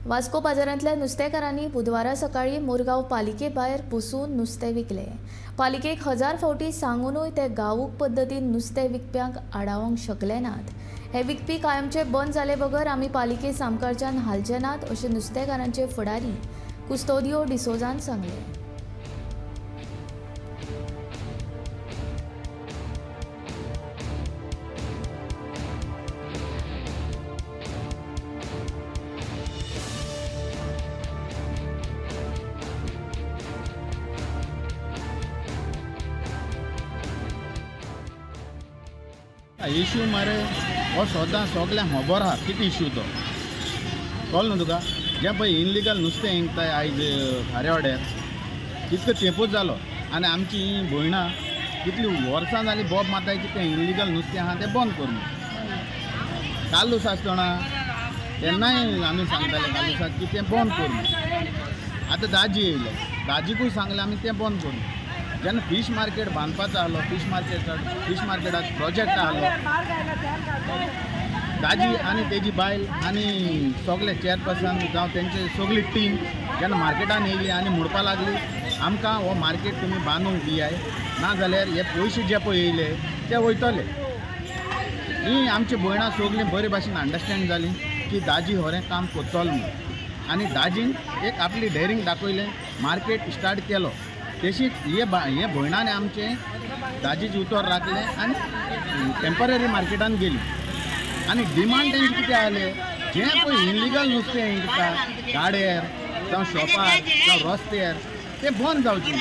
वास्को बाजारांतल्या नुस्तेकारांनी बुधवारा सकाळी मुरगांव पालिके भायर बसून नुस्तें विकलें. पालिकेक 1000 फावटी सांगूनय ते गावूक पद्दतीन नुस्तें विकप्यांक आडावंक शकले नात. हे विकपी कायमचे बंद जाले बगर आमी पालिके सामकारच्यान हालचे नात अशें नुस्तेकारांचे फुडारी कुस्तोदियो डिसोजान सांगलें. इशू मरे हो सदां सगल्यांक खबर आहा कितें इशू तो कळ्ळो न्हू तुका. जें पळय इनलिगल नुस्तें विकताय आयज खारेवाड्यार कितको तेंपूच जालो आनी आमची ही भयणां कितली वर्सां जालीं बोब मारताय की तें इनलिगल नुस्तें आहा तें बंद कर. कालूस आसतना तेन्नाय आमी सांगताले कालूसाक की तें बंद कर. आतां दाजी येयलो, दाजीकूय सांगलें आमी तें बंद करूं. जेन्ना फीश मार्केट बांदपाचो आहलो, फीश मार्केटाक प्रोजेक्ट आहलो, दाजी आनी तेजी बायल आनी सगळे चेअरपर्सन जावं तेंचे सगळी टीम जेन्ना मार्केटान येयली आनी म्हणपा लागली आमकां हो मार्केट तुमी बांदूंक दियाय, ना जाल्यार हे पयशे जे पळय येयले ते वयतले. ही आमची भयणां सगळीं बरे भाशेन अंडरस्टँड जाली की दाजी होरें काम करतलो म्हूण. आनी दाजीन एक आपली डेरींग दाखयलें, मार्केट स्टार्ट केलो. तशीच हे हे भयणांनी आमचें दाजीचें उतर राखलें आनी टेंपररी मार्केटान गेली. आनी डिमांड तेंचे कितें आहलें, जें पळय इनलिगल नुस्तें विकता गाड्यार जावं शॉपार जावं रस्त्यार तें बंद जावचें.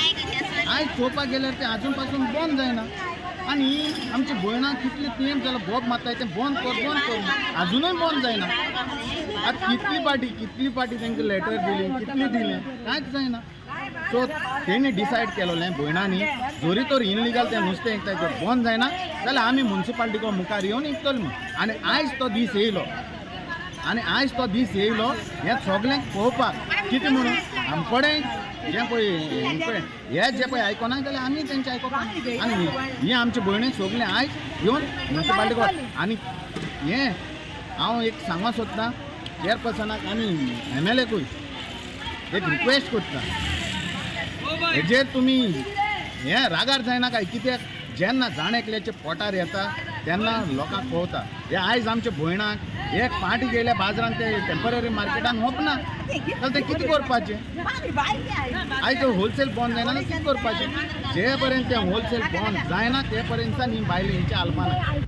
आयज चोवपाक गेल्यार तें आजून पासून बंद जायना. आनी ही आमची भयणां कितली तेंप जालो बोब मारताय तें बंद कर बंद कर, आजुनूय बंद जायना. आतां कितली पाटी तांकां लेटर दिली, कितली दिलें, कांयच जायना. सो तेणी डिसायड केलोलें भयणांनी जरी तर इनलिगल तें नुस्तें विकताय तें बंद जायना जाल्यार आमी मुन्सिपाल्टीको मुखार येवन विकतले म्हूण. आनी आयज तो दीस येयलो, आनी आयज तो दीस येयलो हें सगळें पळोवपाक कितें म्हणून आमकडेन जें पळय हे जें पळय आयकना जाल्यार आमी तेंचें आयकोपाक. आनी ही आमची भयणी सगळीं आयज येवन मुन्सिपाल्टीको. आनी हें हांव एक सांगूंक सोदतां चेअरपर्सनाक आनी एमएलएकूय एक रिक्वेस्ट करता, हेजेर तुमी हें रागार जायना काय कित्याक जेन्ना जाण एकल्याच्या पोटार येता तेन्ना लोकांक पळोवता. हे आयज आमच्या भयणाक एक पाटी गेल्या बाजारान ते टेंपररी मार्केटान वचना जाल्यार तें कितें करपाचें? आयज होलसेल बंद जायना जाल्यार कितें करपाचें? जे पर्यंत तें होलसेल बंद जायना ते पर्यंत ही बायल हेंचे हालपाना.